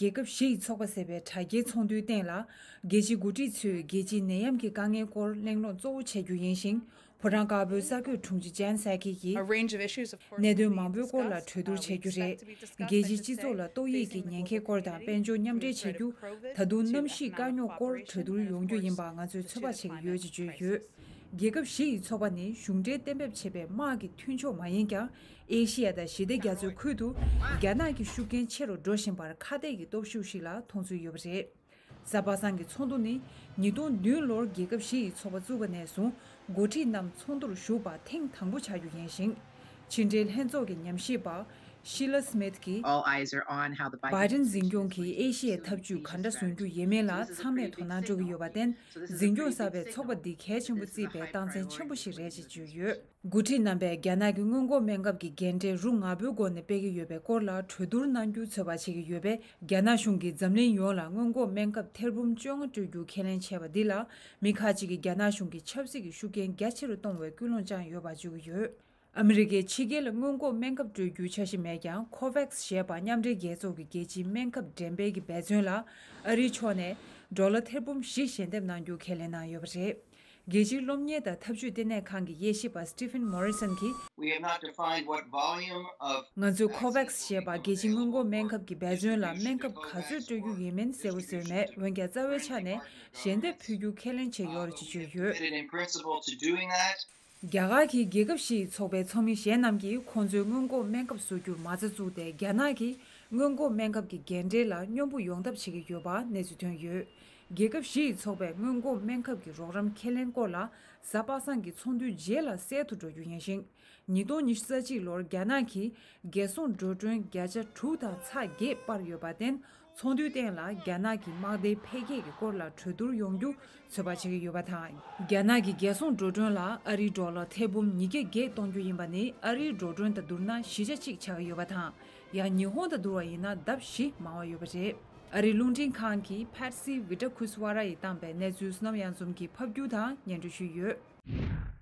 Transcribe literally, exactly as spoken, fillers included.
རྒྱལ་ཁབ་བཞི་ཡི་ཚོགས་པ་ཟེར་བའི་དྲ་རྒྱའི་ཚོགས་འདུའི་སྟེང་ལ། རྒྱལ་སྤྱིའི་འགོ་ཁྲིད་ཚོས་རྒྱལ་སྤྱིའི་ནད་ཡམས་ཀྱི་དཀའ་ངལ་སྐོར་གླེང་སློང་གཙོ་བོ་བྱ་རྒྱུ་ཡིན་ཞིང་། ཕོ་བྲང་དཀར་པོའི་གསར་འགོད་དྲུང་ཆེ་ཇན་སཱ་ཀི་གིས། གནད་དོན་མང་པོའི་སྐོར་ལ་གྲོས་བསྡུར་བྱ་རྒྱུ་རེད། རྒྱལ་སྤྱིའི་སྤྱི་ཚོགས་ལ་ཏོག་དབྱིབས་ཀྱི་ཉེན་ཁའི་སྐོར་དང་དཔལ་འབྱོར་མཉམ་འབྲེལ་བྱ་རྒྱུ། ད་དུང་གནམ་གཤིས་དཀའ་རྙོག་སྐོར་གྲོས་བསྡུར་ཡོང་རྒྱུ་ཡིན་པ་ང་ཚོས་ཚོད་དཔག་བྱེད་ཀྱི་ཡོད་ཅེས་བརྗོད་ཡོད། རྒྱལ་ཁབ་བཞི་ཡི་ཚོགས་པ་ནི་གཞུང་འབྲེལ་གཏན་འབེབས་བྱས་པའི་དམག་གི་མཐུན་ཕྱོགས་མ་ཡིན་ཀྱང་། ཨེ་ཤི་ཡ་དང་ཞི་བདེ་རྒྱ་མཚོའི་ཁུལ་དུ་རྒྱ་ནག་གི་ཤུགས་རྐྱེན་ཆེ་རུ་འགྲོ་བཞིན་པར་ཁ་གཏད་ཀྱི་སྟོབས་ཤུགས་ཤིག་ལ་མཐོང་ཚུལ་ཡོད་པ་རེད། གཟའ་པ་སངས་ཀྱི་ཚོགས་འདུ་ནི་ཉིས་སྟོང་བདུན་ལོར་རྒྱལ་ཁབ་བཞི་ཡི་ཚོགས་པ་བཙུགས་པ་ནས་བཟུང་འགོ་ཁྲིད་རྣམས་ཚོགས་འདུར་ཞུགས་པ་ཐེངས་དང་པོ་ཆགས་རྒྱུ་ཡིན་ཞིང་། ཕྱི་འབྲེལ་ལྷན་ཚོགས་ཀྱི་ཉམས་ཞིབ་པ་ཤི་ལ་སྨིད་ཀྱིས། All eyes are on how the Biden བྷའི་ཌེན་འཛིན་སྐྱོང་གིས་ཨེ་ཤི་ཡའི་འཐབ་ཇུས་ག་འདྲ་བཟུང་རྒྱུ་ཡིན་མིན་ལ་ཚང་མས་དོ་སྣང་སྤྲོད་ཀྱི་ཡོད་པར་བརྟེན། འཛིན་སྐྱོང་གསར་པས་ཚོགས་པ་འདི་གལ་ཆེན་པོ་བརྩིས་པའི་རྟགས་མཚན་ཆེན་པོ་ཞིག་རེད་ཅེས་བརྗོད་ཡོད། འགོ་ཁྲིད་རྣམ་པས་རྒྱ་ནག་གི་སྔོན་འགོག་སྨན་ཁབ་ཀྱི་འགན་འཁྲི་རུ་ང་པོའི་སྒོ་ནས་སྤེལ་གྱི་ཡོད་པའི་སྐོར་ལ་གྲོས་བསྡུར་གནང་རྒྱུ་ཚོད་དཔག་བྱེད་ཀྱི་ཡོད་པས། རྒྱ་ནག་གཞུང་གིས་འཛམ་གླིང་ཡོངས་ལ་སྔོན་འགོག་སྨན་ཁབ་ཐེར་འབུམ་བཅོ་ལྔ་སྤྲོད་རྒྱུ་ཁས་ལེན་བྱས་པ་འདི་ལ། མི་ཁག་ཅིག་གིས་རྒྱ་ནག་གཞུང་གིས་ཆབ་སྲིད་ཀྱི་ཤུགས་རྐྱེན་རྒྱ་ཆེ་རུ་གཏོང་བའི་ཀུན་སློང་བཅངས་ཡོད་པ་བརྗོད་ཀྱི་ཡོད། ཨ་མི་རི་ཀས་ཕྱི་རྒྱལ་ལ་སྔོན་འགོག་སྨན་ཁབ་སྤྲོད་རྒྱུའི་འཆར་གཞི་མེད་ཀྱང་། ཁོ་ཝེག་སི་ཞེས་པ་མཉམ་འབྲེལ་རྒྱལ་ཚོགས་ཀྱི་རྒྱལ་སྤྱིའི་སྨན་ཁབ་འགྲེམས་སྤེལ་གྱི་འབད་བརྩོན་ལ་ཨ་རིའི་ཕྱོགས་ནས་ཌོ་ལར་ཐེར་འབུམ་བཞི་ཞལ་འདེབས་གནང་རྒྱུ་ཁས་ལེན་གནང་ཡོད་པ་རེད། རྒྱལ་སྤྱིའི་སློབ་གཉེར་དང་འཐབ་ཇུས་ལྟེ་གནས་ཁང་གི་དབྱེ་ཞིབ་པ་སི་ཊི་ཕིན་མོ་རི་སན་གྱིས། We have not defined what volume of ང་ཚོས་ཁོ་ཝེག་སི་ཞེས་པ་རྒྱལ་སྤྱིའི་སྔོན་འགོག་སྨན་ཁབ་ཀྱི་འབད་བརྩོན་ལ་སྨན་ཁབ་ག་ཚོད་སྤྲོད་རྒྱུ་ཡིན་མིན་གསལ་པོ་བཟོས་མེད། འོན་ཀྱང་རྩ་བའི་ཆ་ནས་ཞལ་འདེབས་ཕུལ་རྒྱུ་ཁས་ལེན་བྱས་ཡོད་རེད་ཅེས་བརྗོད་ཡོད། Committed in principle to doing that. རྒྱ་གར་གྱི་རྒྱལ་ཁབ་བཞི་ཡི་ཚོགས་པའི་ཚོགས་མི་གཞན་རྣམས་ཀྱིས་ཁོང་ཚོའི་སྔོན་འགོག་སྨན་ཁབ་བཟོ་རྒྱུར་མ་རྩ་བཙུགས་ཏེ། རྒྱ་ནག་གིས་སྔོན་འགོག་སྨན་ཁབ་ཀྱི་འགན་འཁྲི་ལ་སྙོམས་པོ་ཡོང་ཐབས་བྱེད་ཀྱི་ཡོད་པ་གནས་ཚུལ་ཐོན་ཡོད། རྒྱལ་ཁབ་བཞི་ཡི་ཚོགས་པས་སྔོན་འགོག་སྨན་ཁབ་ཀྱི་རོགས་རམ་ཁས་ལེན་སྐོར་ལ་གཟའ་པ་སངས་ཀྱི་ཚོགས་འདུའི་རྗེས་ལ་གསལ་དུ་འགྲོ་རྒྱུ་ཡིན་ཞིང་། ཉིས་སྟོང་ཉི་ཤུ་རྩ་གཅིག་ལོར་རྒྱ་ནག་གིས་རྒྱལ་སྲུང་འགྲོ་གྲོན་བརྒྱ་ཆ་དྲུག་དང་ཚེག་བརྒྱད་སྤར་ཡོད་པར་བརྟེན། ཚོགས་འདུའི་སྟེང་ལ་རྒྱ་ནག་གི་དམག་སྡེའི་འཕེལ་རྒྱས་ཀྱི་སྐོར་ལ་གྲོས་བསྡུར་ཡོང་རྒྱུ་ཚོད་དཔག་བྱེད་ཀྱི་ཡོད་པ་དང་། རྒྱ་ནག་གི་རྒྱལ་སྲུང་འགྲོ་གྲོན་ལ་ཨ་རིའི་ཌོ་ལར་ཐེར་འབུམ་ཉིས་བརྒྱ་བརྒྱད་གཏོང་རྒྱུ་ཡིན་པ་ནི་ཨ་རིའི་འགྲོ་གྲོན་དང་བསྡུར་ན་བཞི་ཆ་གཅིག་ཆགས་ཀྱི་ཡོད་པ་དང་། ཡང་ཉི་ཧོང་དང་བསྡུར་བ་ཡིན་ན་ལྡབ་བཞི་མང་བ་ཡོད་པ་རེད། ཨ་རིའི་རླུང་འཕྲིན་ཁང་གིས་ཕེ་སི་ཝི་ཊ་ཁུ་སི་ཝ་ར་ཡིས་བཏང་པའི་གནས་ཚུལ་བསོད་ནམས་གཡང་འཛོམས་ཀྱིས་ཕབ་སྒྱུར་དང་སྙན་སྒྲོན་ཞུས་ཡོད།